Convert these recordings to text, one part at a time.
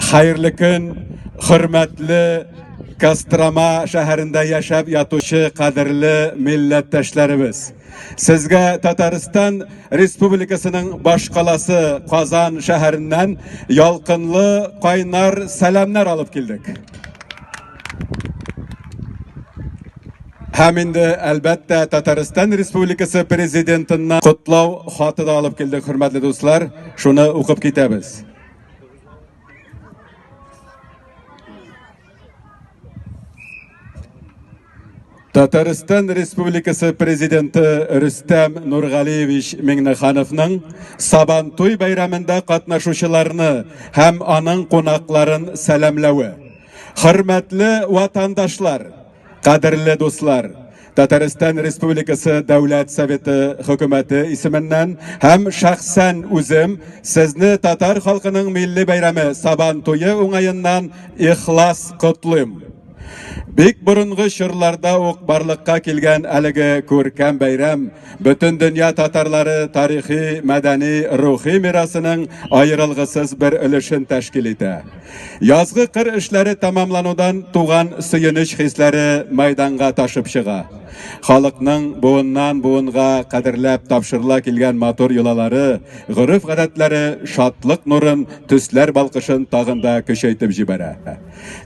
Хәерле көн, хөрмәтле Кострома шәһәрендә яшәп ятучы кадерле милләттәшләребез. Сезгә Татарстан Республикасының башкаласы Казан шәһәреннән ялкынлы кайнар сәламнәр алып килдек. Һәм инде, әлбәттә, Татарстан Республикасы Президентыннан котлау хаты да алып килдек, хөрмәтле дуслар. Шуны укып китәбез. Татарстан Республикасы Президенты Рөстәм Нургалиевич Миңнехановның Сабантуй бәйрәмендә катнашучыларны һәм аның кунакларын сәламләве. Хөрмәтле ватандашлар, кадерле дуслар, Татарстан Республикасы Дәүләт Советы хөкүмәте исеменнән һәм шәхсән үзем сезне татар халкының милли бәйрәме Сабан туе уңаеннан ихлас котлыйм. Бик борынгы чорларда ук барлыкка килгән әлеге күркәм бәйрәм бөтен дөнья татарлары тарихи, мәдәни, рухи мирасының аерылгысыз бер өлешен тәшкил итә. Язгы кыр эшләре тәмамланудан туган сөенеч хисләре мәйданга ташып чыга. Халыкның буыннан буынга кадерләп тапшырыла килгән матур йолалары, гореф-гадәтләре шатлык нурын, төсләр балкышын тагын да көчәйтеп җибәрә.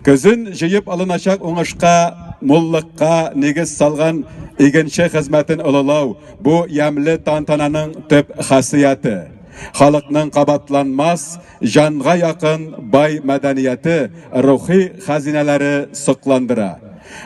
Көзен җыеп алыначак уңышка, муллыкка нигез салган игенче хезмәтен олылау, бу ямьле тантананың төп хасияте. Халыкның кабатланмас, Җанга якын бай мәдәнияте, рухи хәзинәләре сокландыра.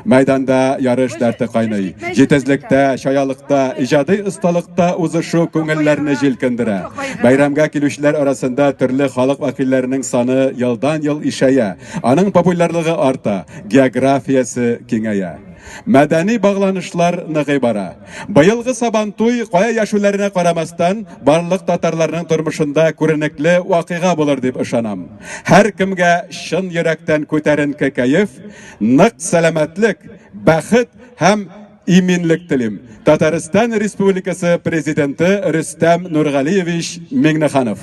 Мәйданда ярыш дәрте кайный. Җитезлектә, чаялыкта, иҗади осталыкта узышу күңелләрне җилкендерә. Бәйрәмгә килүчеләр арасында төрле халык вәкилләренең саны елдан-ел ишәя, аның популярлыгы арта, географиясе киңәя. Мәдәни багланышлар ныгый бара. Быелгы Сабантуй, кая яшүләренә карамастан, барлык татарларның тормышында күренекле вакыйга булыр дип ышанам. Һәркемгә чын йөрәктән күтәренке кәеф, нык сәламәтлек, бәхет һәм иминлек телим. Татарстан Республикасы Президенты Рөстәм Нургалиевич Миңнеханов.